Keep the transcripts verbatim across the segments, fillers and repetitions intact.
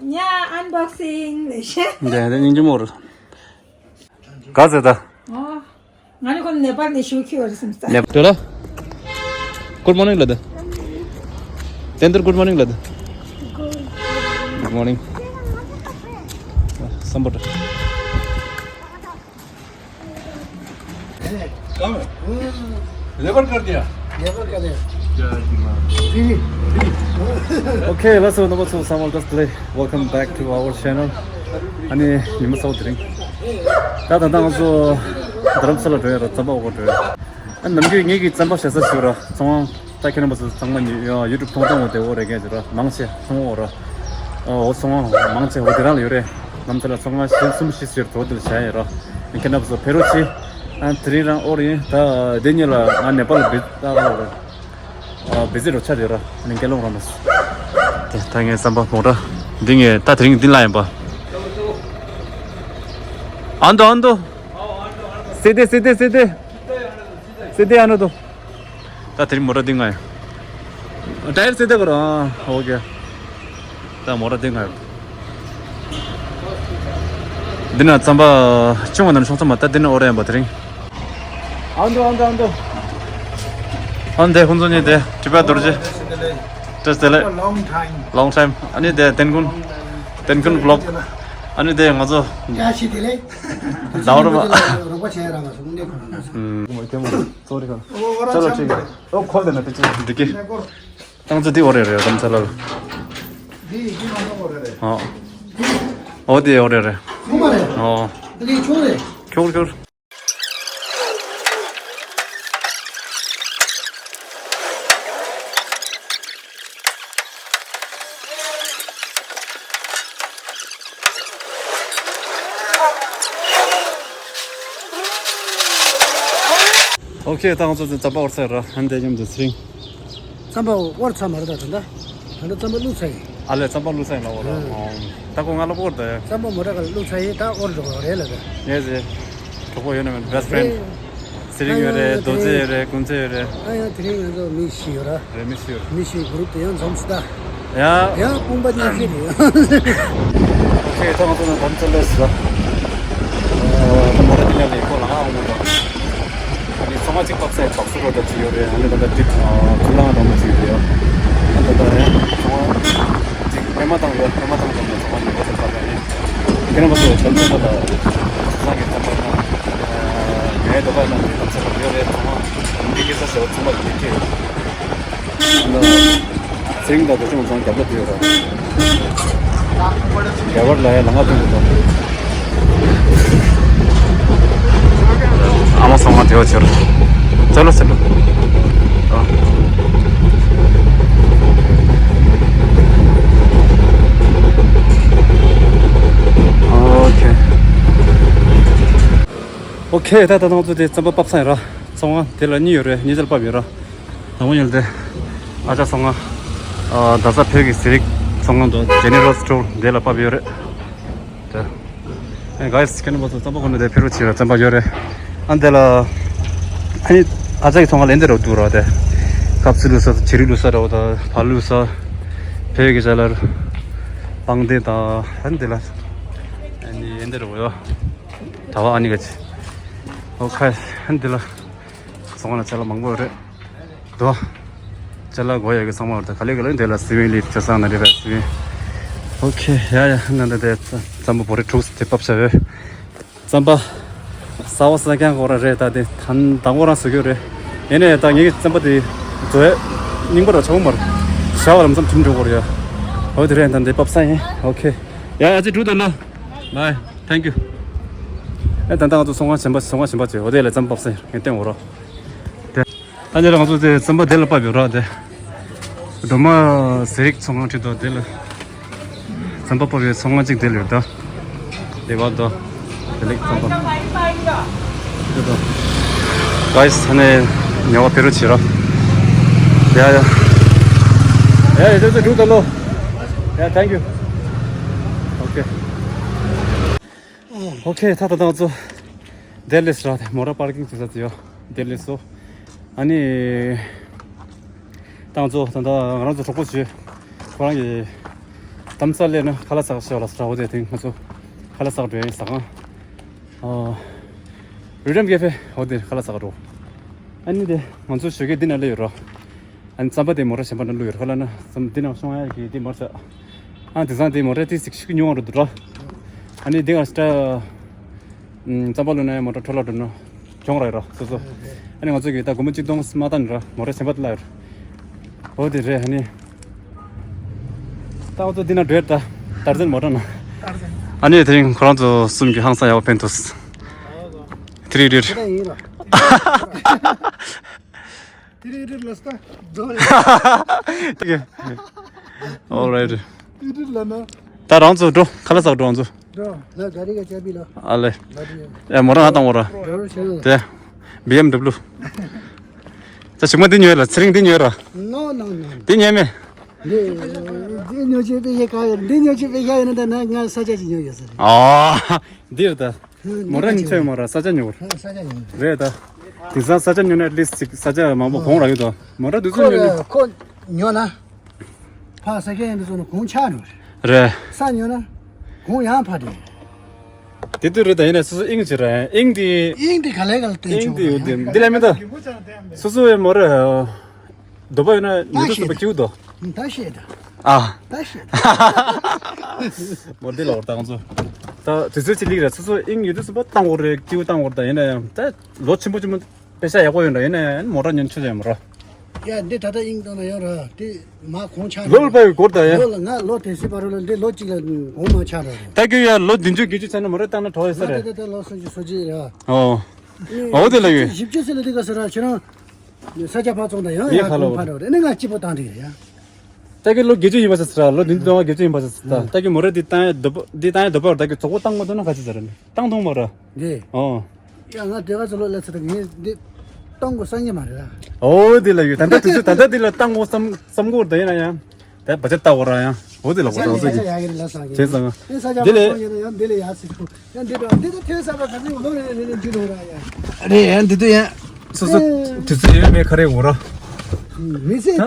ཉ་ཨན་བོག་སིང་ལས་ཤེས། འདི་འདི་སྙིང་རྗེ་མོ་རེད། ག་ཚོད་ད། ཨོ། ང་ནི་ཁོང་ནེ་པཱལ་ནས་ཞུ་ཁྱི་བར་སིམ་ས། ནེ་པཱལ་ལ། Good morning ལ་ད། དེ་འདིར་good morning ལ་ད། Good morning. སམ་བྷོ་ཊ། लेबर कर दिया। लेबर कर दिया। Okay, let's go. Number two, Samuel Dustley. Welcome back to our channel. ཨ་ནི་ཉི་མ་གསར་པ་དེ་རིང་། ད་ད་ལྟ་ང་ཚོ་རྡ་རམ་ས་ལ་འགྲོ་ཡ་ར་རྩམ་པ་འོ་འགྲོ་ཡ། ཨ་ནམ་རྒྱུན་ངེད་ཀྱི་རྩམ་པ་བཞག་ས་ཞིག་ར་ཚོང་། ད་ཁྱེད་རྣམ་པ་ཚོ་ཚང་མ་ཉི་ཡ་ཡུ་ཊུབ་མཐོང་སྟངས་འོ་དེ་འོ་རེ་གས་ཅིག་ར་མང་ཆེ་མཐོང་འོ་ར། འོ་ཚོང་མང་ཆེ་འོ་དེ་རང་ལ་ཡོད་རེད། ནམ་ཚ་ལ་ཚོང་ང་ཞེ་གསུམ་ཞེ་ཟེར་འགྲོ་དེ་ལ་བྱ་ཡ་ར། ཁྱེད་རྣམ་པ་ཚོ་ཕེབས་རོགས་གྱིས། ཨ་དེ་རིང་རང་འོ་རེད། ད་དེ་ཉིན་ལ་ང་ནེ་པཱལ་ལ་བི་ད་ཨ་བི་ཛི་རོ་ཆ་དེ་ར་ནི་སྐད་ལོང་ར་མ་སི། དེ་ད་ངའི་རྩམ་པ་མོ་ར་འདི་ངས་ད་དེ་རིང་འདི་ལ་ཡིན་པ། ཨ་འདོ་ཨ་འདོ། སེ་དེ་སེ་དེ་སེ་དེ། སེ་དེ་ཨ་ནོ་དོ། ད་དེ་རིང་མོ་ར་འདི་ང་ཡ། ད་ཡར་ཙེ་ད་གོ་ར། ཨོ་ཀེ། ད་མོ་ར་འདི་ང་ཡ། འདི་ན་རྩམ་པ་ཅུང་བ་ན་ཤོང་ཚ་མ། ད་འདི་ན་ཨོ་ར་ཡམ་པ་དེ་རིང་། ཨ་འདུ་ཨ་འདུ་ཨ་འདུ། ཨ་འདི་ཁོང་ཚོ་གཉིས་དེ་ཀྲི་པ་རྡོ་རྗེ། བཀྲ་ཤིས་བདེ་ལེགས། Long time. Long time. ཨ་ནི་དེ་ཏན་ཀུན། ཏན་ཀུན་བི་ལོག་ཨ་ནི་དེ་ང་ཚོ། བཀྲ་ཤིས་བདེ་ལེགས། ཟླ་བ་རོ་མ། རོགས་པ་བྱས་ར་མ་སོང་ནས་ཁོང་ལ། ཨུམ། ཚོ་རི་ཁ། ཨོ་ཨོ་ར་ཅམ། ཨོ་ཁོ་དེ་ན་དེ་ཅི་འདི་གི། ཏང་ཙི་དེ་ཨོ་རེ་རེ་དམ་ཚ་ལ། དེ་ཡི་གེ་མ་ནོ་ཨོ་རེ་རེ། ཨོ། ཨོ་དེ་ཨོ་རེ་རེ། ཁུ་མ་རེ། ཨོ། དེ་ཁྱོ་རེ། ཁྱོ་ཁྱོ། ཨོ་ཁེ། ད་ང་ཚོ་རྩམ་པ་འོར་ཚར་ར། ཧན་དེ་མཉམ་དུ་ཚིང་། རྩམ་པ་འོར་ཚར་མ་རེད་ད། ད་ད་ད་རྩམ་པ་བླུགས་ཚར་ཡིན། ཨ་ལས་རྩམ་པ་བླུགས་ཚར་ཡིན་ལ་འོ་ར། ཨ། ད་ཁོ་ང་ལ་འོར་ད་ཡ། རྩམ་པ་མོ་ཊ་ག་ལ་བླུགས་ཚར་ཡིན། ད་འོར་འགྲོ་གི་རེད་ལ་ད། ངས་ཟེར། གྲོགས་པོ་ཡོད་ན་མེད་best friend། ཚེ་རིང་ཡོད་རེད། རྡོ་རྗེ་ཡོད་རེད། ཀུན་ཚེ་ཡོད་རེད། ཨ་ཡང་དེ་རིང་ང་ཚོ་མི་བཞི་ཡོད་ར། རེད་མི་བཞི་ཡོད་རེད། མི་བཞི་གུ་རུབ་དེ་ཡང་འཛོམས་སི་ད། ཡ། ཡང་དཔུང་པ་མཉམ་སྐྱེད་རེད། ཨོ་ཁེ། ད་ང་ཚོ་ནང་དམ་ཚོ་ལས་སི་ད། ཨ་ད་མོ་ར་དེ་ཉག་ལས་ཁོ་ལ་ང་འོང་མོ་ད། ཨ་ནི་ཚོང་ང་གཅིག་པག་སའི་བག་སུ་རོ་ད་ཅི་ཡོད་རེད། ཨ་ནི་ད་ད་ཏིག་ཁུ་ལང་དང་མ་ཅི་ཡོད་རེད། ཨ་ད་ད་རེད་ཚོང་ང་གཅིག་ཨེ་མ་དང་ཡོད། ཨེ་མ་དང་དང་ཚོང་ང་ཉི་མ་ཚོ་ད་ད་རེད། ཁྱེད་རང་ཚོ་དམ་ཚོ་ད་ད་ཚོང་ང་གི་དམ་པ་ན་ངའི་དོ་པ་ན་དམ་ཚོ་ཡོད་རེད། ཚོང་ང་འདི་གི་ས་ཞེ་བ་ཚོང་པ་ཡོད་ཀྱི། ཚེ་རིང་དང་རྡོ་རྗེ་ང་ཚོ་རྒྱབ་ལ་བསྡད་ཡོད་ར། རྒྱ་གར་ལ་ཡ་ལ་ང་སྟོན་དགོས་དང་། ཨ་མ་སོང་ང་དེ་བ་ཆེར། ཚེ་ལོ་ཚེ་ལོ། ཨོ་ཁེ། ཨོ་ཁེ། ད་ད་ང་ཚོ་དེ་རྩམ་པ་ཕབ་ས་ཡིན་ར། ཚོང་ང་དེ་ལ་གཉིས་ཡོད་རེད། གཉིས་ཚལ་ཕབ་ཡོད་ར། དང་པོ་ཉིད་དེ། ཨ་ཅག་ཚོང་ང་། ཨ་རྡ་ས་བོད་ཀྱི་ཟས་རིགས་ཚོང་ཁང་དང་General Store དེ་ལ་ཕབ་ཡོད་རེད། དེ། ཨེ་guys ཁྱེད་རྣམ་པ་ཚོ་རྩམ་པ་ཁོ་ན་དེ་ཕེ་རུ་ཆི་ར་རྩམ་པ་ཡོད་རེད། ཨ་འདི་ལ། ཨ་ནི་ཨ་ཅག་གི་ཚོང་ཁང་ལ་འདི་རུ་འདུག་ར་དེ། ཁབ་སི་བླུགས་ས་ཆི་རིགས་བླུགས་ས་ར་བ་ད་ཕ་བླུགས་ས། བོད་ཀྱི་ཅ་ལག་པང་གདན་དང་ཨ་འདི་ལ། ཨ་ནི་འདི་རུ་ཡོད། ད་བ་ཨ་ནི་ག་ཅི། ཨོ་ཁ་ཨ་འདི་ལ། ཚོང་ཁང་ལ་ཅ་ལག་མང་པོ་ཡོད་རེད། དོ། ཅ་ལག་དགོས་ཡ་གི་ཚང་མ་ཡོད་རེད། ག་ལེ་ག་ལེ་འདི་ལ་སི་ཝིང་ལིབ་ཅ་སང་ན་རེད་པས་སི་ཝིང་། ཨོ་ཁེ། ཡ་ཡ་ང་འདི་དེ་རྩམ་པ་བོ་རེ་དྲུག་དེ་ཕབ་བྱ་བས། རྩམ་པ། ཟ་བ་ཟ་རྐྱང་གོ་ར་རེད་ད་དེ་ད་དང་པོ་རང་ཟ་རྒྱུ་རེད། ཡིན་ནའི་ད་ངེད་ཀྱི་རྩམ་པ་དེ་བཟོ་ཡ་རྙིང་པ་ར་ཆགས་མར་བྱ་བ་ལམ་སང་ཁྲིམས་འགྲོ་གོ་རེད་ཡ། ཨོ་དེ་རེད་ད་འདི་ཕབ་ས་ཡིན། ཨོ་ཁེ། ཡ་ཡ་ཅི་འགྲུ་དང་ན། Bye. Thank you. ཨེ་ད་ལྟ་ང་ཚོ་ཚོང་ཁང་ཆེན་པོ་ཚོང་ཁང་ཆེན་པོ་ཅིག་འོ་དེ་ལ་རྩམ་པ་ཕབ་ས་ཡིན། ངས་བསྟན་འོ་རོ། དེ། ཨ་ནི་ང་ཚོ་དེ་རྩམ་པ་དེ་ལ་ཕབ་ཡོད་ར་དེ། སྒྲོལ་མ་ཟས་རིགས་ཚོང་ཁང་ཁྲིད་དོ་དེ་ལ། རྩམ་པ་ཕབ་པའི་ཚོང་ཁང་གཅིག་དེ་ལ་ཡོད་ད། དེ་བ་དོ། དེ་ལེགས་རྩམ་པ། དེ་དོ། Guys ཨ་ནི་ཉེ་བ་ཕེ་རུ་ཆི་ར། ཡ་ཡ། ཡ་ཡ་དེ་ཚོ་འགྲུ་ད་ལོ། ཡ་thank you. Okay. Okay ད་ད་ད་ང་ཚོ། དེ་ལས་ར་དེ་མོ་ར་པར་ཀིང་བྱེད་ས་དེ་ཡོད། དེ་ལས་སོ། ཨ་ནི། ཏང་ཙོ་ད་ལྟ་ང་རང་ཚོ་གྲོགས་པོ་ཚོས་ཁོ་རང་གི་ དྷ་རམ་ས་ལའི་ནི་ཁ་ལག་ཟ་ག་ཤོག་ལབ་ཟེར་ར། འོ་དེ་དེ་ང་ཚོ་ཁ་ལག་ཟ་ག་འགྲོ་ཡ་ཡིན། ཟ་ཁང་། ཨ། རི་ཌིམ་ཀེ་ཕེ། འོ་དེ་ཁ་ལག་ཟ་ག་འགྲོ། ཨ་ནི་དེ་ང་ཚོ་ཞོགས་ཀས་འདི་ན་སླེབས་ཡོད་ར། ཨ་ནི་རྩམ་པ་དེ་མོ་ཊ་གཞན་པ་ན་བླུགས་ཡོད་ར། ཁ་ལག་ན་རྩམ་འདི་ནང་ཤོང་ཡ་གི་དེ་མར་ཆ། ཨ་དེང་སང་དེ་མོ་ཊ་དེ་ཟིག་ཤུགས་ཉུང་བ་འགྲོ་འདུག་ར། ཨ་ནི་དེ་ག་ཤ། ཨུམ། རྩམ་པ་བླུགས་ན་ཡང་མོ་ཊ་འཕྲོ་བརླག་འགྲོ་ནོ་གྱོང་རག་ཡོད་ར་སོ་སོ། ཨ་ནི་ང་ཚོ་གིས་ད་སྒོར་མོ་གཅིག་སྟོང་མ་བཏང་ནི་ར། མོ་ཊ་གཞན་པ་དེ་བརླག་ཡོད་ར། འོ་དེ་རེད། ཨ་ནི་ད་ང་ཚོ་འདི་ན་འགྲོ་ཡ་ད། ཏར་ཛན་མོ་ཊ་ན། ཨ་ནི་དེ་རིང་ཁོ་རང་ཚོ་གསུམ་གྱི་ཧང་སང་ཡག་པོ་ཕན་ཐོགས། ཏི་རི་རི་རི། ཏི་རི་རི་ལ་སྟ། འགྲོ་རེད། All right. ཏི་རི་རི་ལ་ན། ད་རང་ཚོ་འགྲོ། ཁ་ལག་ཟ་ག་འགྲོ་ང་ཚོ། འགྲོ། ལ་ག་རི་ག་ཅ་པི་ལ། ཨ་ལེ། ལ་དི་ཡ། ཡ་མོ་རང་ང་བཏང་འོ་ར། འགྲོ་རོགས་བྱེད། དེ། བི་ཨེམ་དབྱུ། ད་ཞིག་མ་འདི་ཉོས་ལ། ཚེ་རིང་འདི་ཉོས་ར། ནོ་ནོ་ནོ། འདི་ཉོས་མེད། འདི་འདི་ཉོ་ཆེད་པའི་ཡེ་ག་ཡོད། འདི་ཉོ་ཆེད་པའི་ཡ་ཡོད་ན་ད་ན་ང་ས་ཆ་ཅིག་ཉོ་ཡོད་ས་རེད། ཨ། འདི་རེད་ད། མོ་ར་ཉིན་ཆད་མོ་ར་ས་ཆ་ཉོ་བར། ས་ཆ་ཉོ་རེད་ད། དེང་སང་ས་ཆ་ཉོ་ན་ལིས་ཅིག་ས་ཆ་མང་པོ་གོང་རག་གི་འདུག་མོ་ར་དུས་ཚོད་ཉོ་ན། ཁོ་ཉོ་ན། ཕ་ས་ཆ་ཡིན་དུས་ཚོད་ན་གོང་ཆག་འགྲོ་རེད། ས་ཉོ་ན། གོང་ཡང་འཕར་འགྲོ་རེད། དེ་དུས་རེད་ད། ཡིན་ནའི་སོ་སོ་དབྱིངས་ཅིག་ར། དབྱིངས་དེ། དབྱིངས་དེ་ག་ལེ་ག་ལེ་བསྟན་དབྱིངས་ཆོག་དེ་ཡོད་དེ་འདི་ལ་མི་ད། སོ་སོ་ཡི་མོ་ར། འདོད་པ་ཡོད་ན་ཉོ་ད་ཐུབ་པ་སྐྱིད་དོ། ད་ཤེས་ད། ཨ། ད་ཤེས་ད། མོ་འདི་ལ་འོར་བཏང་ཚོ། ད་དུས་ཚོད་ཅིག་ལིག་ར། སོ་སོ་དབྱིངས་ཡོད་དུས་སུ་པ་བཏང་འོར་རེད། སྐྱིད་བཏང་འོར་ད། ཡིན་ན་ཡང་ད་ལོ་ཆེན་པོ་ཆེན་པོ་པེ་ཤ་ཡག་པོ་ཡོད་འདྲ། ཡིན་ན་ཡང་མོ་ཊ་ཉོ་ཆོག་ཡོད་མོ་ར། ཡ་འདི་ད་ལྟ་དབྱིངས་བཏང་ན་ཡོད་ར། དེ་མ་གོང་ཆག་ལོ་ལ་པའི་སྐོར་ད་ཡ། ལོ་ལ་ང་ལོ་དེ་སྲིད་བར་ལ་འདི་ལོ་གཅིག་ལ་གོང་མ་ཆག་ར། ད་ཁྱོད་ཡ་ལོ་བདུན་ཅུ་བརྒྱད་ཅུ་ཚར་ན་མོ་ར་བཏང་ན་གྲོགས་ཡོད་ས་ང་རེད། ད་ད་ལོ་སུམ་ཅུ་སོ་གཅིག་ར། ཨོ། ཨོ་དེ་ལ་ཡོད། བཞི་བཅུ་ཟེར་ལ་དེ་ག་ཟེར་ར། ཁྱེད་རང་ས་ཆ་ཕར་བཙོང་དང་། ཡང་ཡིན་ཡང་ཁ་ལོ། གོང་འཕར་འགྲོ་རེད། ནི་ང་སྐྱིད་པོ་བཏང་དེ་རེད་ཡ། ད་ཁྱོད་ལོ་བརྒྱད་ཅུ་ཡིན་པ་ཟེར་ཟེར་ར། ལོ་བདུན་ཅུ་དང་བརྒྱད་ཅུ་ཡིན་པ་ཟེར་ཟེར། ད་ད་ཁྱོད་མོ་ར་འདི་བཏང་ཡ་འདོད་པ། འདི་བཏང་ཡ་འདོད་པ་ར། ད་ཁྱོད་གྲོགས་པོ་བཏང་མ་ཐུབ་ན་ག་ཅི་ཟེར་ར། ནི་བཏང་ཐུབ་མ་ར། འདི། ཨོ། ཡ་ང་དེ་ག་ཚོད་ལོ་ལ་ཚེ་ད་ངས་འདི་གཏོང་དགོས་བསམ་གྱི་མ་རེད་ལ། ཨོ་དེ་ལ་ཡོད། ད་ལྟ་དུས་ཚོད་ད་ལྟ་འདི་ལ་བཏང་དགོས་བསམ་བསམ་གྱི་ཡོད་རེད། ད་ཡིན་ན་ཡང་ད་བ་ཅག་ལྟ་བ་ར་ཡང་། ཨོ་དེ་ལ་གོ་ད་ཚོད་ཀྱི་ཡ་གི་ལ་སང་གི་བྱས་ཙང་། ཨེ་ས་ཆ་འདི་ལས་མ་སོང་ཡིན་ན་ཡང་འདི་ལས་ཡ་སི་ཁུ་ཡང་འདི་འདྲ་འདི་ད་ཐོས་ས་པ་ག་ཚོད་ལོ་ལས་ལས་འདི་འདྲ་ར་ཡ། རེད་ཡ། འདི་དུ་ཡ་སོ་སོ་དུས་ཚོད་ཡོད་མེད་ག་རེ་འོ་ར། མི་ཚེ་ད།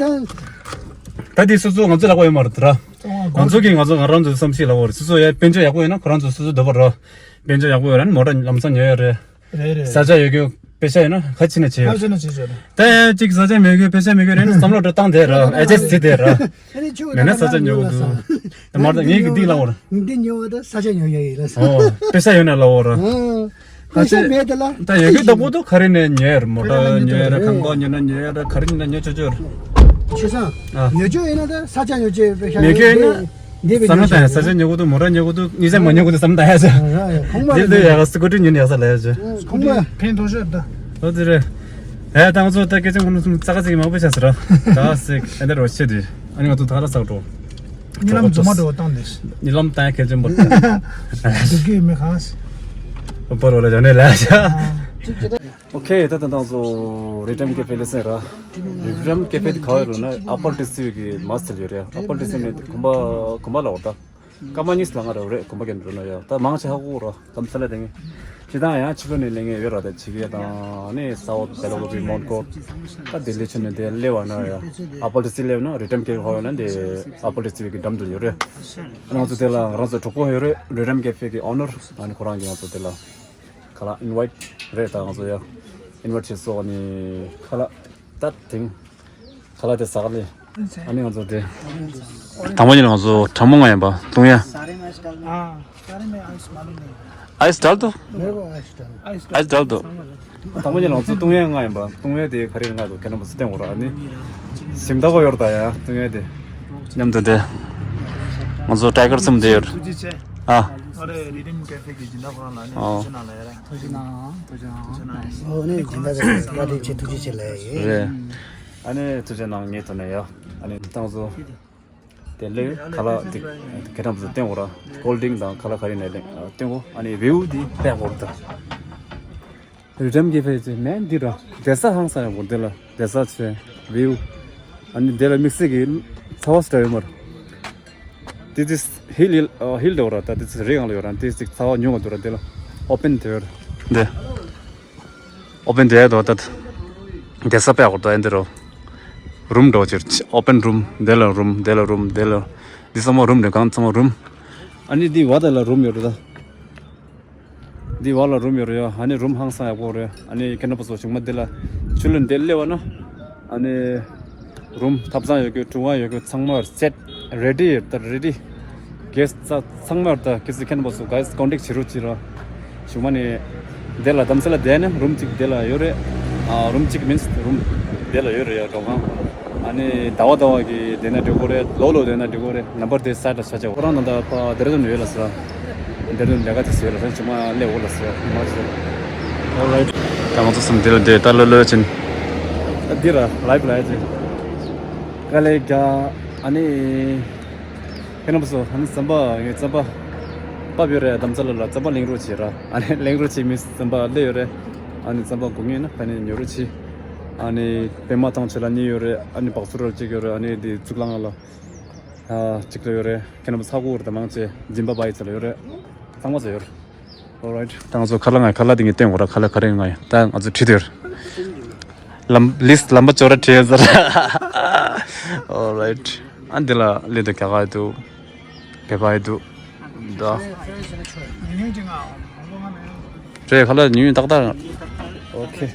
ད་འདི་སོ་སོ་ང་ཚོ་ལ་གོ་ཡོད་མ་རེད་ད་ར། ང་ཚོ་གིས་ང་ཚོ་ང་རང་ཚོའི་བསམ་ཤེས་ལ་གོ་རེད། སོ་སོ་ཡ་དཔལ་འབྱོར་ཡག་པོ་ཡོད་ན་ཁོ་རང་ཚོ་སོ་སོ་འདོད་པ་ར། དཔལ་འབྱོར་ཡག་པོ་ཡོད་ར། མོ་ཊ་ལམ་སང་ཉོ་ཡ་རེད། རེད་རེད། ས་ཆ་ཡོད་རྒྱུ་པེ་ཤ་ཡོད་ན་ག་ཅི་ན་བྱེད་ཡོད། ག་ཅི་ན་བྱེད་ཆོག་རེད། ད་ཡང་གཅིག་ས་ཆ་མེད་རྒྱུ་པེ་ཤ་མེད་རྒྱུ་རེད་ན་བསམ་བློ་འདྲ་བཏང་དེ་ར། ཨེ་ཅེ་སི་དེ་ར། ཨ་ནི་ཁྱོད་མེད་ན་ད་ས་ཆ་ཉོ་གི་འདུག་ད་མར་ད་ངས་ཀྱི་འདི་ལ་འོར། འདི་ཉོ་བ་ད་ས་ཆ་ཉོ་ཡ་ཡིན་ལ་ས། ཨོ་པེ་ཤ་ཡོད་ན་ལ་འོར། ཨ། པེ་ཤ་མེད་ད་ལ། ད་ཡོད་རྒྱུ་ད་པོ་ད་ག་རེ་ནས་ཉོ་ཡ་ར། མོ་ཊ་ཉོ་ཡ་ར། ཁང་པ་ཉོ་ན་ཉོ་ཡ་ར། ག་རེ་ཉོ་ན་ཉོ་ཆོག་ཆོག་ར། ཆེ་ས། ཨ། ཉོ་ཆོག་ཡིན་ན་ད་ས་ཆ་ཉོ་ཆོག་པེ་ཤ་ཉོ་ཆོག་ཡིན་ན། འདི་བས་བསམ་བློ་བཏང་ཡ། ས་ཆ་ཉོ་གི་འདུག་མོ་ཊ་ཉོ་གི་འདུག་ཉིས་ཆ་མ་ཉོ་གི་འདུག་བསམ་བཏང་ཡ་ཆ། ཁོང་མ་འདི་འདི་ཡ་ག་སི་ཀུ་ཊི་ཉོ་ནས་ཡག་ས་ལ་ཡ་ཆ། ཁོང་མ་ཕན་ཐོགས་ཤོད་ད། ཨོ་དེ་རེད། ཨེ་ད་ང་ཚོ་ད་སྐད་ཆ་ཁོང་ཚོ་ཙག་ཙིག་མང་པོ་ཆགས་ཟེར་ར། ད་སེ་ཨེ་འདི་རོ་ཆེ་དུས། ཨ་ནི་ང་ཚོ་ད་ར་ས་འགྲོ། ཉི་ལམ་རྫུན་མ་འགྲོ་བཏང་དེ། ཉི་ལམ་བཏང་ཡ་གལ་ཆེན་པོ། སྡུག་གི་མི་གང་སེ། པར་བ་ལ་ཇོ་ནེ་ལ་ཆ། ཨོ་ཁེ། ད་ད་ད་ཚོ་རི་ཌིམ་ཀེ་ཕེ་ལ་སླེབས་ཟིན་ར། རི་ཌིམ་ཀེ་ཕེ་དེ་ག་བར་ལ་ན་ཨ་པར་ཊི་སི་ཝི་གི་མ་སི་ཡོད་རེད། ཨ་པར་ཊི་སི་ཝི་ནས་གོམ་པ་གོམ་པ་ལ་འོ་ད། སྐར་མ་གཉིས་ལ་ང་ར་རེད། གོམ་པ་གན་འགྲོ་ན་ཡ། ད་མང་ཆེ་ཧ་གོ་ར། གམ་ས་ལ་དེ་ངས་ཅི་དང་ཡང་ཕྱི་ལོ་ནས་ལེན་ངེས་ཡོད་ར། ད་ཆི་གེ་དང་ནི་སའུ་ཐི་བེ་ལ་གོ་བི་མོན་གྷོ། ད་ལྡི་ལི་ཕྱི་ནས་དེ་སླེབས་པ་ན་ཡ། ཨ་པར་ཊི་སི་ཝི་སླེབས་ན་རི་ཌིམ་ཀེ་ཕེ་ཧོ་ཡོད་ན་དེ་ཨ་པར་ཊི་སི་ཝི་གི་འགྲམ་དུ་ཡོད་རེད། ང་ཚོ་དེ་ལ་ང་རང་ཚོ་གྲོགས་པོ་ཡོད་རེད། རི་ཌིམ་ཀེ་ཕེ་གི་ཨོ་ནར། ཨ་ནི་ཁོ་རང་གིས་ང་ཚོ་དེ་ལ་ཁ་ལག་ཨིན་ཝའི་ཊི་རེད། ད་ང་ཚོ་ཡ་ཨིན་ཝའི་ཊི་བྱས་སོང་། ཨ་ནི་ཁ་ལག་ད་དེང་ཁ་ལག་དེ་ཟ་ག་ལེ། ཨ་ནི་ང་ཚོ་དེ། དང་པོ་ཉིད་ང་ཚོ་གྲང་མོ་ང་ཡིན་པ་བཏུང་ཡ། ཨ། ཨའི་སི་ཌལ་དུ། ཨའི་སི་ཌལ་དུ། དང་པོ་ཉིད་ང་ཚོ་བཏུང་ཡ་ང་ཡིན་པ་བཏུང་ཡ་དེ་ག་རེ་ང་ཚོ་ཁྱེད་རྣམ་པ་ཚོ་བསྟན་གོ་ར། ཨ་ནི་སིམ་ད་གོ་ཡོར་ད་ཡ་བཏུང་ཡ་དེ། མཉམ་དུ་དེ། ང་ཚོ་ཊའི་གར་ཚོམ་དེ་ཡོད། ཨ། ཨ་རེ་རི་ཌིམ་ཀེ་ཕེ་གི་སྦྱིན་བདག་ཁོ་རང་ལ་ནི་ཨོ། ཐུགས་རྗེ་གནང་ལ་ཡ་ར། ཐུགས་རྗེ་གནང་། ཐུགས་རྗེ་གནང་། ཨོ་ནི་སྦྱིན་བདག་ཚོ་བཀའ་དྲིན་ཆེ། ཐུགས་རྗེ་ཆེ་ལབ་ཡ་ཡིན། རེད། ཨ་ནི་ཐུགས་རྗེ་གནང་། ངའི་ཐོག་ནས་ཡ། ཨ་ནི་ཏང་ཚོ། དེ་ལས་ཁ་ལག་དེ་ཁྱེད་རྣམ་ཚོ་སྟོན་གོ་ར། ཀོལ་ཌི་རིང་དང་ཁ་ལག་ག་རེ་ནས་ལེན་སྟོན་གོ། ཨ་ནི་བེའུ་དེ་པད་གོ་ར་ད། རི་ཌིམ་ཀེ་ཕེ་ཅེ་མེན་འདི་ར། བསྡད་ས་ཧང་སང་ཡག་པོ་འདི་ལ། བསྡད་ས་ཆེ་བེའུ། ཨ་ནི་འདི་ལ་དམིགས་བསལ་གྱི་ཚ་བ་སི་ཏྲ་ཡོད་མ་ར། དེ་དེ་ཧིལ་ཧིལ་ཨ་ཧིལ་འདྲ་བོ་ར། ད་དེ་རི་སྒང་ལ་ཡོད་ར། དེ་ཅིག་ཚ་བ་ཉུང་བ་འདུག་ར། འདི་ལ་ཨོ་པན་དེ་ཡོད་ར། འདི་ཨོ་པན་དེ་ཡོད་དོ། ད་བསྡད་ས་པད་གོ་ར་ད་འདི་རོ། རུམ་འདྲ་བོ་ཅིག་ཨོ་པན་རུམ། འདི་ལ་རུམ། འདི་ལ་རུམ། འདི་ལ། འདི་ཚང་མ་རུམ་རེད། གང་ཚང་མ་རུམ། ཨ་ནི་འདི་བ་དེ་ལ་རུམ་ཡོད་རེད་ད། འདི་བ་ལ་རུམ་ཡོད་རེད་ཡ། ཨ་ནི་རུམ་ཧང་སང་ཡག་པོ་རེད། ཨ་ནི་ཁྱེད་རྣམ་པ་ཚོ་གཞུག་མ་འདི་ལ་ཆུ་ལོན་འདི་སླེབས་པ་ན། ཨ་ནི་རུམ་ཐབ་ཚང་ཡོད་རྒྱུ། གྲུ་ཁང་ཡོད་རྒྱུ། ཚང་མ་སེ་ཊི་རེ་ཌི་ཡོད་ད། རེ་ཌི། གེ་སི་ཊི་ཚང་མ་ཡོད་ད། གལ་སྲིད་ཁྱེད་རྣམ་པ་ཚོ་ག་ཡས་ཀོན་ཊེག་བྱེད་རོགས་བྱེད་ར། གཞུག་མ་ནི་འདི་ལ་རྡ་རམ་ས་ལ་བསྡད་ན་རུམ་གཅིག་འདི་ལ་ཡོད་རེད། ཨ། རུམ་གཅིག་མིན་རུམ་འདི་ལ་ཡོད་རེད་ཡ། མགྲོན་ཁང་། ཨ་ནི་ཟླ་བ་ཟླ་བ་གི་བསྡད་ན་འགྲིག་གི་རེད། ལོ་ལོ་བསྡད་ན་འགྲིག་གི་རེད། ནམ་བར་དེ་སའེ་ཊི་ལ་ཆ་བཞག་ཁོ་རང་ད་ལྟ་ཕ་ལྡེ་ར་ལྡུན་ཡོད་ལ་ཟེར། ལྡེ་ར་ལྡུན་ལས་ཀ་དེ་ཟེར་ལ་ཟེར། གཞུག་མ་སླེབས་འོ་ལ་ཟེར། མ་ཟེར། Alright. ད་ང་ཚོ་གསུམ་འདི་ལ་བསྡད། ད་ལོ་ལོ་ཕྱིན། ད་འདི་ར་ལའིབ་ལ་ཡ་ཅིག་དཀའ་ལས་རྒྱག་ཨ་ནི། ཁྱེད་རྣམ་པ་ཚོ། ཨ་ནི་རྩམ་པ། ངས་རྩམ་པ་ཕབ་ཡོད་རེད། རྡ་རམ་ས་ལ་ལ་རྩམ་པ་ལེན་རོགས་བྱེད་ར། ཨ་ནི་ལེན་རོགས་བྱེད། མི་རྩམ་པ་སླེབས་ཡོད་རེད། ཨ་ནི་རྩམ་པ་དགོས་ངེས་ན་ཕ་ནས་ཉོ་རོགས་བྱེད། ཨ་ནི་པད་མ་ཐང་ཆུ་ལ་གཉིས་ཡོད་རེད། ཨ་ནི་བག་ཚོ་ར་གཅིག་ཡོད་རེད། ཨ་ནི་འདི་གཙུག་ལག་ལ་ཨ་གཅིག་ལ་ཡོད་རེད། ཁྱེད་རྣམ་པ་ཚོ་ཧ་གོ་རེད། ད་མང་ཆེ་སྦྱིན་པ་བ་ཡི་ཚ་ལ་ཡོད་རེད། ཚང་མ་ཚོ་ཡོད་རེད། Alright. ད་ང་ཚོ་ཁ་ལག་ང་ཁ་ལག་དེ་ངས་སྟོན་གོ་ར། ཁ་ལག་ག་རེ་ང་ཡ། ད་ང་ཚོ་བྲིས་དེར་ལམ་ལིས་ལམ་པ་ཅོ་ར་བྲིས་ཟེར། Alright. ཨ་འདི་ལ་ལི་དུ་ཁ་ག་དུ་བེ་བ་དུ་ད། བྲིས་ཁ་ལག་ཉུང་ཉུང་ཏག་ཏག Okay.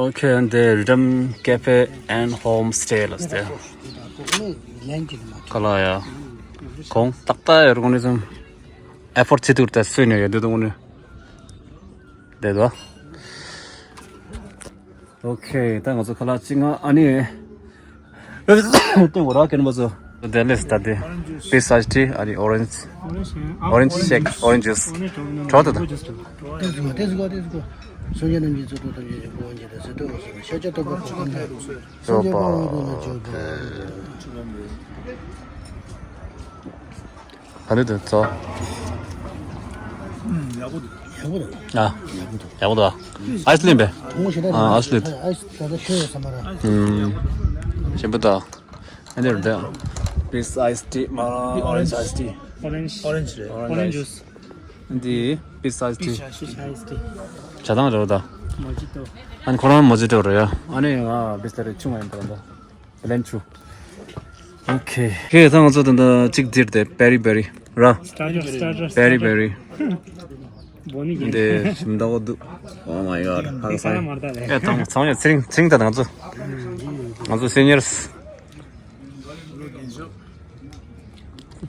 Okay. འདི་Rhythm Cafe and Homestay ལ་སྟེ། ཁ་ལག་ཡ་གོང་ཏག་ཏག་ཡོད་རུང་ནི་ཙམ། ཨེ་ཕོར་ཌི་བྱེད་ཐུབ་ད་སུས་ནས་ཡོད་དུས་དུ་ངུ་ནི། དེ་དོ། Okay. ད་ང་ཚོ་ཁ་ལག་ཅིག་ང་ཨ་ནི་སྟོན་གོ་ར། ཁྱེད་རྣམ་པ་ཚོ། དེ་ལས་ད་དེ་peach iced tea ཨ་ནི་orange orange shake, orange juice. གྲོགས་དེ་དང་། དེ་ཟུག་དེ་ཟུག་དེ་ཟུག་སངས་རྒྱས་རྣམས་ཀྱི་གཙུག་ཏོར་ཐམས་ཅད་ཀྱི་དབང་གྱུར་ཏེ། ཟས་གཏོར་བ་སོགས་ཤཱཀྱ་ཐུབ་པ་གོ་ཁམས་དང་། སངས་རྒྱས་དཔའ་བོ་དང་ལ་བཅོལ་དུ། ག་ནས་དུ་ཚོ། ཡག་པོ་འདུག་ཡག་པོ་འདུག་ཨ། ཡག་པོ་འདུག་ཨ། ཨའི་སི་ལེན་པས། ཨ། ཨའི་སི་ལེན། ཨའི་སི་ད་ལྟ་ཤོད་ཡོད་ས་མ་རེད། ཨུམ། ཞིམ་པོ་འདུག་ཨ་འདིར་འདུག peach iced tea མ་orange iced tea. Orange. Orange རེད། Orange juice. འདི་peach iced tea. Peach iced tea. བྱ་ཐང་རེད་ད། Mojito. ཨ་ནི་ཁོ་རང་མོ་ཇི་ཏོ་རེད་ཡ། ཨ་ནི་ང་བི་སི་ལེ་རི་ཆུང་བ་ཡིན་པ་འདྲ་འདུག་ལེན་ཆུ། Okay. ད་ང་ཚོ་ད་ལྟ་གཅིག་འདིར་དེ་berry berry ར། Starter, starter, starter. Berry berry. འདི་ཞིམ་ད་འོ་འདུག Oh my god. ཧང་སང་། ཨེ་ད་ཚང་མ་ཚེ་རིང་ཚེ་རིང་ད་ང་ཚོ། ང་ཚོ་སི་ནི་ཡར་སི།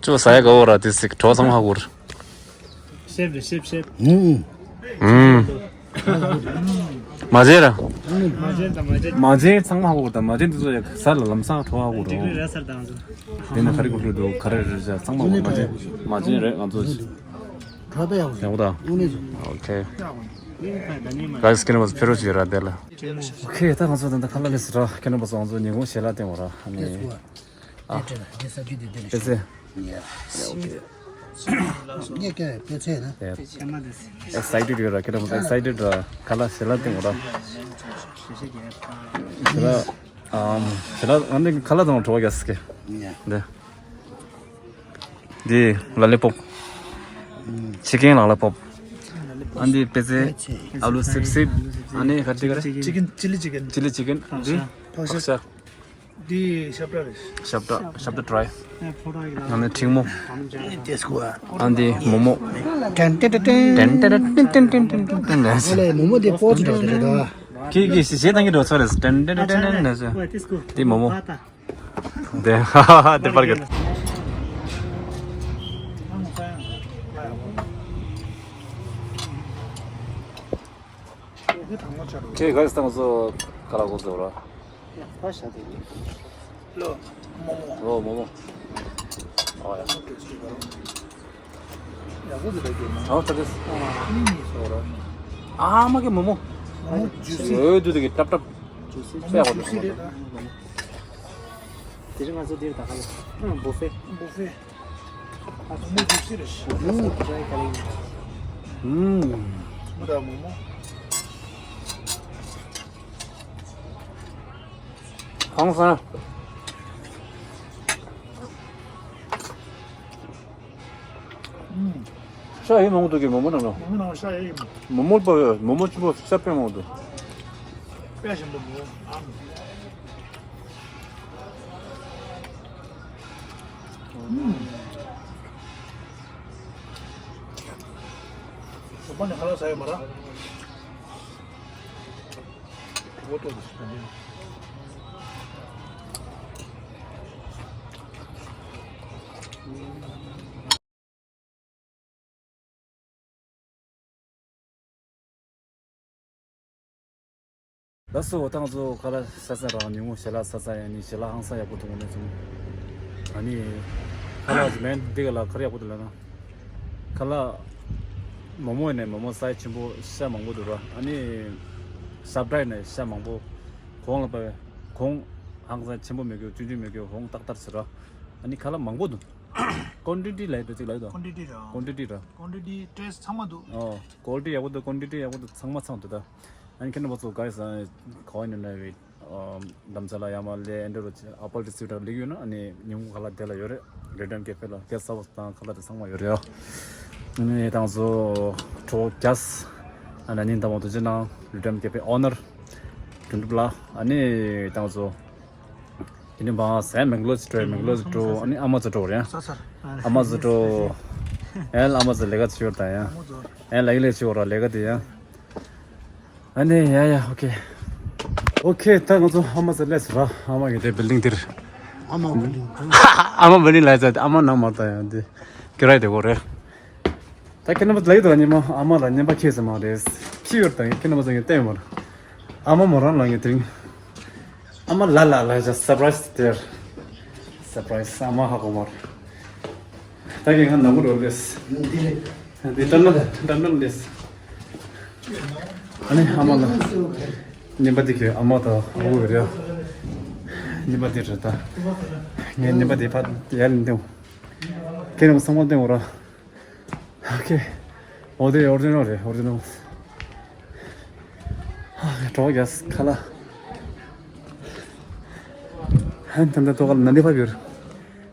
ཅོ་ས་ཡ་ག་འོ་ར་དེ་སིག་གྲོ་ཚང་མ་ཧ་གོ་ར། ཤེབ་རེད། ཤེབ་ཤེབ། ཨུམ། མ་བྱན་ར། མ་བྱན་དང་མ་བྱན། མ་བྱན་ཚང་མ་ཧ་གོ་ར། མ་བྱན་དེ་ཚོ་ཡ་ས་ལ་ལམ་སང་གྲོ་ཧ་གོ་ར། འགྲིག་རེད་ཟེར་དང་ཚོ། དེ་ནི་ག་རེ་གོ་ཤོད་འདུག་ག་རེ་རེད་ཟེར། ཚང་མ་མ་བྱན། མ་བྱན་རེད་ང་ཚོ། གྲོ་པ་ཡག་པོ་འདུག་ཡག་པོ་དང་། Okay. Guys, ཁྱེད་རྣམ་པ་ཕེབས་རོགས་བྱེད་ར་དེ་ལ། Okay. ད་ང་ཚོ་ད་ལྟ་ཁ་ལག་ལས་སུ་ར། ཁྱེད་རྣམ་པ་ཚོ་ང་ཚོ་ཉིན་གུང་ཞལ་ལག་སྟེར་བ་ར། ཨ་ནི། ཨ། དེ་ཚོ་དེ་ཚོ་དེ་དེ་དེ་ཚོ། Okay. ངས་ཀྱང་དཔེ་ཚད་ན། དེ། Excited ཡོད་ར། ཁྱེད་རང་excited ར། ཁ་ལག་ཞལ་ལག་སྟེར་བ་ར། ཞལ་ལག་ཨམ། ཞལ་ལག་ཨ་ནི་ཁ་ལག་དང་བྲོ་བ་རྒྱག་སྲིད་ཀྱི། འདི། འདི་ལ་ལི་པོབ། Chicken ལ་ལི་པོབ། ཨ་འདི་པེ་ཙེ། ཨ་ལུ་སིབ་སིབ། ཨ་ནི་ག་དེ་ག་རེ། Chicken, chili chicken. Chili chicken. འདི། ཕག་ཤ། འདི་ཤ་བཀྲ་རེད། ཤ་བཀྲ། ཤ་བཀྲ་ཏྲའི། ཨ་ནི་ཕྲེང་མོ། ཨ་འདི་མོ་མོ། ཏན་ཏན་ཏན་ཏན། ཏན་ཏན་ཏན་ཏན་ཏན་ཏན་ཏན། ཨ་ལས་མོ་མོ་འདི་སྤོ་ཙི་འགྲོ་དེ་རེད་ད། ཁྱེད་ཀྱིས་ཞེ་ཞེ་བཏང་གི་འགྲོ་ཚོད་རེད། ཏན་ཏན་ཏན་ཏན་ཏན་ཟེར། འདི་མོ་མོ། འདི་ཧ་ཧ་ཧ། འདི་པར་གི། ཁྱེད་ག་རེ་བཏང་སོ་ཁ་ལག་གོ་ཟེར་བ། ཕ་ཤ་དེ་ལོ་མོ་མོ། ལོ་མོ་མོ། ཨོ་ཡ། ཡག་པོ་འདུག་ད་གྱོན་ན། ཨོ་ད་གྱོན། ཨ་མ་གི་མོ་མོ། མོ་མོ་ཇུ་སི། འོ་དུ་དུ་གི་ཏབ་ཏབ། ཇུ་སི། ཇུ་སི་རེད་ད། དེ་རིང་ང་ཚོ་འདིར་ད་ག་ལ། ཨ་བུ་ཕེ། བུ་ཕེ། ཨ་མོ་མོ་ཇུ་སི་རེད། ཨུམ། ཨུམ། མོ་ད་མོ་མོ། ཧང་སང་། ཨུམ། ཤ་ཡི་མང་པོ་འདུག་གི། མོ་མོ་ནང་ལ། མོ་མོ་ནང་ལ་ཤ་ཡི་ཡིན། མོ་མོ་ཆུ་བོ་ཤ་དཔེ་མང་པོ་འདུག་དཔེ་ཞིམ་པོ་མོ་མོ། ཨ། ཞོགས་པ་ནས་ཁ་ལག་ཟ་ཡོད་མ་རེད། འོ་ཏོ། ལགས་སོ། ད་ང་ཚོ་ཁ་ལག་ཟ་ས་རང་ཉིན་མོ་ཞལ་ལག་ཟ་ས་ཡང་ནི་ཞལ་ལག་ཧང་སང་ཡག་པོ་འདུག་ནས་བྱུང་། ཨ་ནི་ཁ་ལག་ཅིག་མེད་འདི་ག་ལ་ག་རེ་ཡག་པོ་འདུག་ལབ་ན། ཁ་ལག་མོག་མོག་ཡིན་ནའི་མོག་མོག་སའི་ཆེན་པོ་ཤ་མང་པོ་འདུག་ར། ཨ་ནི་ཤ་བྲ་ཡིན་ནའི་ཤ་མང་པོ། གོང་ལ་བབས་གོང་ཧང་སང་ཆེན་པོ་མེད་གི་ཆུང་ཆུང་མེད་གི་ཧོང་ཏག་ཏག་ཟེར་ར། ཨ་ནི་ཁ་ལག་མང་པོ་འདུག་ཀོན་ཊི་ཊི་ལབ་ཡག་འདྲ་ཅིག་ལབ་ཡོད་དོ། ཀོན་ཊི་ཊི་ར། ཀོན་ཊི་ཊི་ར། ཀོན་ཊི་ཊི་ཊེསི་ཚང་མ་འདུག་ཨོ། ཀོ་ལི་ཊི་ཡག་པོ་འདུག་ཀོན་ཊི་ཊི་ཡག་པོ་འདུག་ཚང་མ་ཚང་འདུག་ད། ཨ་ནི་ཁྱེད་རྣམ་པ་ཚོ་ག་ཡི་ས་ག་བ་ཉོ་ན་བའི་ཨམ་རྡ་རམ་ས་ལ་ཡ་མ་ལེ་ཨེ་འདྲ་རུ་ཨ་པལ་ཏི་སི་ཊར་ལིག་ཡོད་ན། ཨ་ནི་ཉིན་གུང་ཁ་ལག་དེ་ལ་ཡོད་རེད། རི་ཌམ་ཀེ་ཕེ་ལ་གེ་སི་ཊི་ཧའུ་སི་དང་ཁ་ལག་དེ་ཚང་མ་ཡོད་རེད། ཨ་ནི་ད་ང་ཚོ་གྲོགས་རྒྱ་ཨ་ནི་ཉིན་དང་པོ་དུ་ཅི་ནང་རི་ཌམ་ཀེ་ཕེ་ཨོ་ནར་དོན་གྲུབ་ལགས། ཨ་ནི་ད་ང་ཚོ་དེ་ནི་བང་སའི་མེག་ལོ་ཅི་འགྲོ་མེག་ལོ་ཅི་འགྲོ། ཨ་ནི་ཨ་མ་ཚོ་འགྲོ་རེད། ཨ་མ་ཚོ་འགྲོ། ཨེ་ཨ་མ་ཚོ་ལས་ཀ་ཅི་ཡོད་ད་ཡ། ཨེ་ལ་ཡི་ལས་ཅི་ཡོད་ར་ལས་ཀ་དེ་ཡ། ཨ་ནི་ཡ་ཡ་ཨོ་ཁེ། ཨོ་ཁེ་ད་ང་ཚོ་ཨ་མ་ཚོ་སླེབས་སོང་ར། ཨ་མ་གི་དེ་བིལ་ཌིང་འདིར། ཨ་མ་བིལ་ཌིང་། ཨ་མ་བིལ་ཌིང་ལ་ཡ་ཨ་མ་ནང་མ་ད་ཡ་འདི་ཀི་རའེ་དེ་གོ་རེད། ད་ཁྱེད་རྣམ་པ་ལ་ཡི་དོ་ཉི་མ་ཨ་མ་ལ་ཉན་པ་ཁྱེད་ཟེར་མ་རེད། ཁྱི་ཡོད་དང་ཁྱེད་རྣམ་པ་ཚོ་ངས་བསྟན་མར། ཨ་མ་མོ་རང་ལ་ངས་དེ་རིང་། ཨ་མ་ལ་ལ་ལ་ཇ་སར་པ་རའི་སི་དེར། སར་པ་རའི་སི་ཨ་མ་ཧ་གོ་མར། ད་ཁྱེད་ང་ནང་མོ་རོལ་ལེས། འདི་ལྟར་ན་འདྲ་འདྲ་ལེས། ཨ་ནི་ཨ་མ་ལ། ཉན་པ་དེ་ཁྱེད་ཨ་མ་དང་ཨ་བུ་རེད། ཉན་པ་དེ་རེད་ད། ངས་ཉན་པ་དེ་ཕ་ཡར་ལེན་དེ། ཁྱེད་རང་ཚང་མ་བསྟན་འོ་ར། ཨོ་ཁེ། འོ་དེ་ཨོ་རི་ཇི་ནལ་རེད། ཨོ་རི་ཇི་ནལ། ཨ་ཁེ་གྲོགས་རྒྱག་ཁ་ལག་ཧན་ད་ད་ཏོ་ག་ལ་ནན་ཊི་ཕའིབ་ཡོད།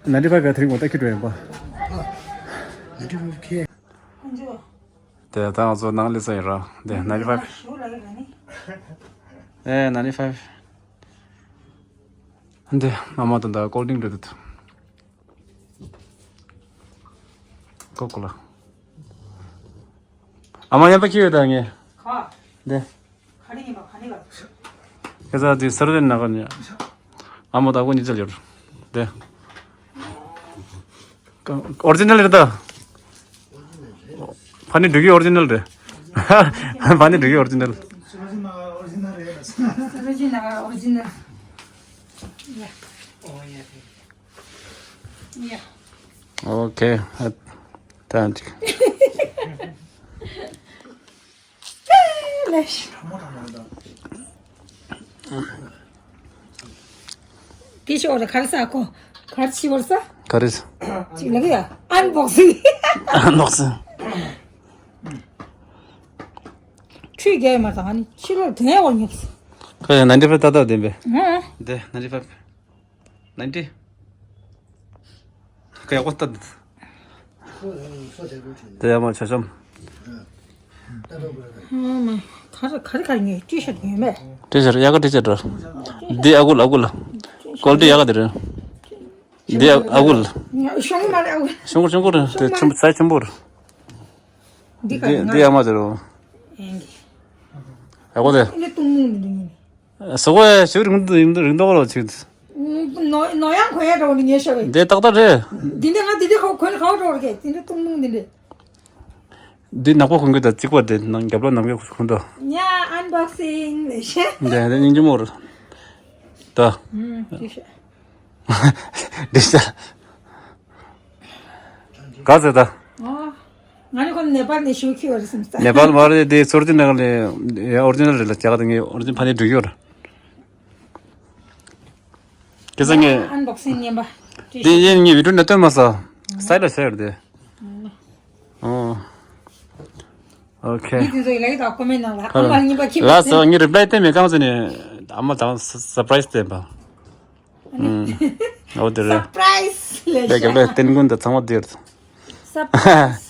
ནན་ཊི་ཕའིབ་ཡ་དེ་རིང་གོ་ད་ཁྱི་འགྲོ་ཡིན་པ། ནན་ཊི་ཕའིབ་ཁེ། དེ་ད་ང་ཚོ་ནང་ལས་ས་ཡིན་ར། དེ་ནན་ཊི་ཕའིབ། ཨེ་ནན་ཊི་ཕའིབ། འདི་ཨ་མ་དང་ད་ཀོལ་ཌིང་འགྲོ་དུས། ཀོ་ཀོ་ལ། ཨ་མ་ཉན་པ་ཁྱི་ཡོད་ད་ངས། ག་འདི། ག་རེ་ཡིན་པ་ག་ནས་པ། ཁ་ས་དེ་སར་བེན་ན་ག་ནས། ཨ་མ་ད་ཀོ་ཉི་ཚལ་ཡོད། དེ། ཨོ་རི་ཇི་ནལ་རེད་ད། ཕ་ནི་འབྲུག་གི་ཨོ་རི་ཇི་ནལ་རེད། ཕ་ནི་འབྲུག་གི་ཨོ་རི་ཇི་ནལ། སུ་ར་ཇི་ན་ག་ཨོ་རི་ཇི་ནལ། ཡ། ཨོ་ཡ། ཡ། ཨོ་ཁེ། ད་ཅིག་ལེ་ཤ། དེ་ཤོག་རེ་ག་རེ་ཟ་ཁོ། ག་རེ་ཤི་བར་ཟ། ག་རེ་ཟ། ཅིག་ལ་གི་ཡ། ཨན་བོག་སིང་། ཨན་བོག་སིང་། ཁྲུས་རྒྱག་ཡོད་མ་རེད་ད། ཨ་ནི་ཕྱི་ལོགས་དེ་ནས་འོ་ཉོབ་སོང་། ཁ་ཡ་ནན་ཊི་ཕའིབ་ཏག་ཏག་བདེན་པས། ཧ། འདི་ནན་ཊི་ཕའིབ། ནན་ཊི། ཁ་ཡག་པོ་ལྟ་འདུག་དེ་ཡ་མ་ཆ་ཤམ། ཨ་མ། ག་རེ་ག་རེ་ག་རེ་ངས་ཊི་ཤར་ཉོས་མེད། ཊི་ཤར་ཡག་ག་ཊི་ཤར་འདྲ། འདི་ཨ་ཁུ་ལ་ཨ་ཁུ་ལ། ཀོལ་ཊི་ཡག་ག་དེ་རེད། འདི་ཨ་ཁུ་ལ། ཤོང་གི་མ་རེད་ཨ་ཁུ། ཤོང་གི་ཤོང་གི་རེད། དེ་ཆུང་སའི་ཆེན་པོ་རེད། འདི་ག་འདི་རེད་འདི་ཨ་མ་དེ་རེད། ཨེང་གི། ཨ་ཁུ་དེ། ཨེ་ཏུང་མུང་འདི་འདྲ་ཡིན། སོ་གོ་ཡ་ཞིག་རིང་དུ་རིང་དུ་རིང་དུ་རོ་ཆིག་ནོ་ནོ་ཡང་གོ་ཡ་འགྲོ་ནི་ངེས་ཤོ་བས། འདི་ཏག་ཏག་རེད། འདི་འདྲ་ང་འདི་འདྲ་ཁོ་གོན་ཁ་འགྲོ་ར་གེ་འདི་འདྲ་ཏུང་ཏུང་འདི་འདྲ། འདི་ནག་པོ་གོན་གི་ད་གཅིག་པ་དེ་ནང་རྒྱབ་ལོགས་ནམ་རྒྱབ་གོན་དོ། ཉ་ཨན་བོག་སིང་ལེ་ཤ། འདི་འདི་སྙིང་རྗེ་མོ་རེད། ད། ཨུམ་འདི་ཤ། འདི་ཤ། ག་ཚོད་ད། ཨོ། ང་ནི་ཁོ་ནེ་པཱལ་ནས་ཞུ་ཁྱི་བ་རེད་སེམས་ས། ནེ་པཱལ་མ་རེད་དེ་ཚོར་ཏི་ནང་ལས་ཨོ་རི་ཇི་ནལ་རེད་ལ་རྒྱ་གར་དེ་ངས་ཨོ་རི་ཇི་ནལ་ཕ་ནས་འགྲིག་ཡོད་ར། དེ་ཚོ་ངས། ཨན་བོག་སིང་ཉན་པ། དེ་ཡིན་ངས་བི་ཌིའོ་ནས་སྟོན་མ་ས། སའི་ལ་ཤ་ཡོད་དེ། ཨོ། ཨོ་ཁེ། ཡིད་དེ་ཚོ་ཡི་ལ་ཡི་དྭགས་ཀོ་མེན་ནང་ལ་ཨ་མ་གཉིས་པ་ཁྱི་ལ་སོ་ངས་རི་པ་ལའི་སྟོན་མེད་གང་ཚོད་ནས་ཨ་མ་དང་སར་པ་རའི་སི་སྟོན་པ། ཨུམ། འོ་དེ་རེད། སར་པ་རའི་སི་ལེ་ཤ། དེ་ག་ལ་རྟེན་ཀུན་དང་ཚང་མ་དེར། སར་པ་རའི་སི།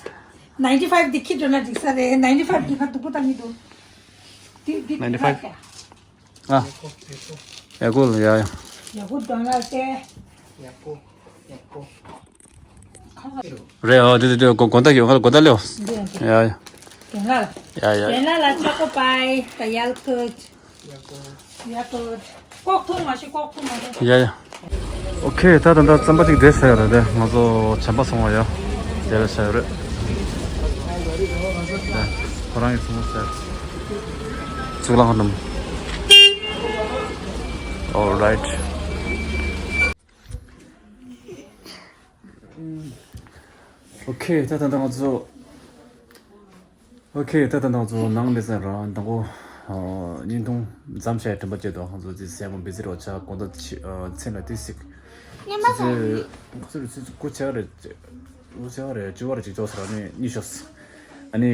ནན་ཊི་ཕའིབ་འདི་ཁྱི་འགྲོ་ན་འགྲིག་ས་རེད། ནན་ཊི་ཕའིབ་འདི་ཁ་སྡུག་པོ་བཏང་གི་འདུག་འདི་འདི་ནན་ཊི་ཕའིབ། ཨ། ཡ་ཀུལ་ཡ་ཡ། ཡ་ཀུལ་དང་ལ་སེ། ཡ་ཀུལ་ཡ་ཀུལ། རེད། ཨོ་དེ་དེ་དེ་དགོ་དགོང་དག་གི་དགོང་དག་ལེའོ། འདི་ཡང་དེ། ཡ་ཡ། རྒན་ལགས། ཡ་ཡ། རྒན་ལགས་ལ་ཆོག་གོ་པའི་ད་ཡལ་ཁུད། ཡལ་ཁུད། ལྐོག་འཐུང་མ་ཤེས་ལྐོག་འཐུང་མ་ཤེས། ཡ་ཡ། ཨོ་ཁེ། ད་ད་ད་རྩམ་པ་གཅིག་འདྲེས་ཟེར་རེད་དེ། ང་ཚོ་བྱམས་པ་སོང་བ་ཡ། དེ་ལ་བྱ་ཡོད་རེད། ཁོ་རང་གི་ཚོང་ཟེར། གཙུག་ལག་ཁང་འགྲམ། All right. ཨོ་ཁེ། ད་ད་ད་ང་ཚོ། ཨོ་ཁེ། ད་ད་ང་ཚོ་ནང་ལེ་ཚན་རང་དང་པོ། ཨ། བརྙན་ཐུང་མཚམས་བཞག་དྲན་པ་བརྗེད་འདུག་ང་ཚོ་ཅི་སེ་མོ་བི་ཟི་རོ་ཆ་དགོང་དག་ཕྱི། ཨ། མཚན་ལ་ཏི་སིག་ང་ཚོ་ཚོ་ཚོ་དགུ་ཆ་རེ། དགུ་ཆ་རེ་བཅུ་བ་རེ་ཅིག་ཅོག་ས་ར་ནི་གཉིད་ཤོར། ཨ་ནི།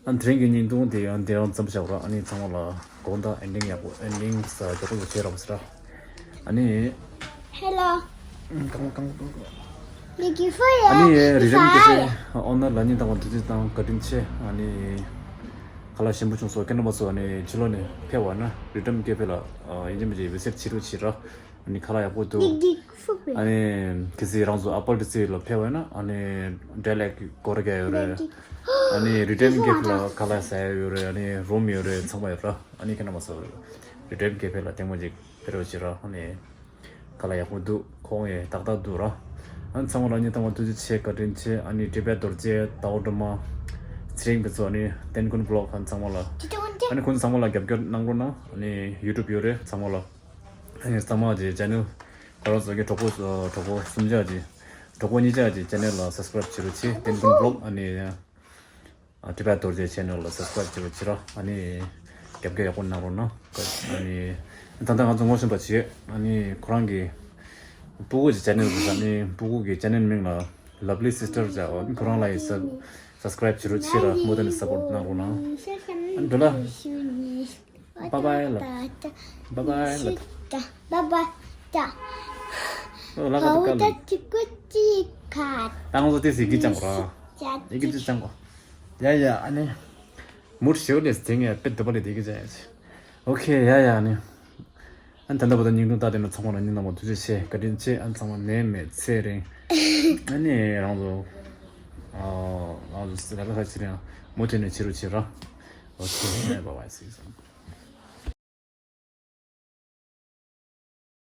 ཨ། དེ་རིང་གི་བརྙན་ཐུང་དེ་ཡང་དེ་རང་ཙམ་བཞག་ར། ཨ་ནི་ཚང་མ་ལ་དགོང་དག་ཨེན་ཌིང་ཡག་པོ། ཨེན་ཌིང་ས་མགྱོགས་པོ་བྱེད་རོགས་ཟེར་ར། ཨ་ནི། Hello. གང་གང་གང་། Thank you for your ཨ་ནི་རི་ཊན་ཀེ་ཕེ་ཨོ་ནར་ལ་ཉིན་དང་པོ་ཐུགས་རྗེ་དང་བཀའ་དྲིན་ཆེ། ཨ་ནི་ཁ་ལག་ཞིམ་པོ་བྱུང་སོང་། ཁྱེད་རྣམ་པ་ཚོ་ཨ་ནི་ཕྱི་ལོགས་ནས་ཕེབས་པ་ན་རི་ཊན་ཀེ་ཕེ་ལ་ཡིན་གཅིག་མིན་གཅིག་བི་སིཊ་བྱེད་རོགས་བྱེད་ར། ཨ་ནི་ཁ་ལག་ཡག་པོ་འདུག་ཨ་ནི་གལ་སྲིད་རང་ཚོ་ཨ་པལ་ཊི་སི་ལ་ཕེབས་པ་ན་ཨ་ནི་འབྲས་ལེགས་སྐོར་རྒྱག་ཡོད་རེད། ཨ་ནི་རི་ཊན་ཀེ་ཕེ་ལ་ཁ་ལག་ཟ་ཡ་ཡོད་རེད། ཨ་ནི་རུམ་ཡོད་རེད། ཚང་མ་ཡོད་ར། ཨ་ནི་ཁྱེད་རྣམ་པ་ཚོ་རི་ཊན་ཀེ་ཕེ་ལ་ཐེངས་མ་གཅིག་ཕེབས་རོགས་བྱེད་ར། ཨ་ནི་ཁ་ལག་ཡག་པོ་འདུག་ཁོང་ཡང་ཏག་ཏག་འདུག་ར། ཨ་ནི་ཚང་མ་ལ་ཉིན་དང་པོ་ཐུགས་རྗེ་ཆེ་བཀའ་དྲིན་ཆེ། ཨ་ནི་ཊི་བེཊ་རྡོ་རྗེ་དའོ་ཌི་མ་ཚེ་རིང་ཕུན་ཚོགས། ཨ་ནི་ཏན་ཀུན་བི་ལོག་ཨ་ནི་ཚང་མ་ལ། ཨ་ནི་ཁོང་ཚང་མ་ལ་རྒྱབ་སྐྱོར་གནང་རོགས་གནང་། ཨ་ནི་ཡུ་ཊུབ་ཡོད་རེད། ཚང་མ་ལ། ཨ་ནི་ཚང་མ་གི་ཅེ་ནལ་ཁོ་རང་ཚོ་གི་གྲོགས་པོ་གྲོགས་པོ་གསུམ་ཆ་གི་གྲོགས་པོ་གཉིས་ཆ་གི་ཅེ་ནལ་ལ་སབ་སི་ཀ་རེབ་བྱེད་རོགས་བྱེད། ཏན་ཀུན་བི་ལོག་ཨ་ནི། ཨ། ཊི་བེཊ་རྡོ་རྗེ་ཆེ་ནལ་ལ་སབ་སི་ཀ་རེབ་བྱེད་རོགས་བྱེད་ར། ཨ་ནི་རྒྱབ་སྐྱོར་ཡག་པོ་གནང་རོགས་གནང་། ཨ་ནི་ད་ལྟ་ང་ཚོ་ངོ་ཤེས་པ་བྱེད། ཨ་ནི་ཁོ་རང་གི་སྤུ་གུ་གི་ཅེ་ནལ་དེ་ཨ་ནི་སྤུ་གུ་གི་ཅེ་ནལ་མིང་ལ་ལབ་ལི་སི་སི་ཊར་བྱ། ཨ་ནི་ཁོ་རང་ལ་ཡི་སབ་སི་ཀ་རེབ་བྱེད་རོགས་བྱེད་ར། མུ་མཐུད་ནས་སབ་པོརཊ་གནང་རོགས་གནང་། ཨ་ནི་འགྲོ་ལ། Bye bye ལབ། Bye bye ལབ། Bye bye. ཨོ་ལ་ཀ་ཏི་ཀ་ལ། ད་ང་ཚོ་དེ་སི་གི་ཅང་གོ་ར། ཡི་གེ་ཅི་ཅང་གོ། ཡ་ཡ། ཨ་ནི་མུར་ཞེའུ་ལེས་དེ་ངས་དཔེ་འདོད་པ་ལས་དེ་གི་ཅང་ཡ་ཆེ། ཨོ་ཁེ། ཡ་ཡ། ཨ་ནི་ཨ་ནི་ད་ལྟ་བར་དུ་བརྙན་ཐུང་ལྟ་དེ་ནི་ཚང་མ་ལ་ཉིན་དང་པོ་ཐུགས་རྗེ་ཆེ་བཀའ་དྲིན་ཆེ། ཨ་ནི་ཚང་མ་ནད་མེད་ཚེ་རིང་། ཨ་ནི་རང་ཚོ་ཨ་རང་ཚོ་ལ་ལ་ཁ་ཚེ་རིང་མུ་མཐུད་ནས་བྱེད་རོགས་བྱེད་ར། ཨོ་ཁེ། Bye bye see you soon.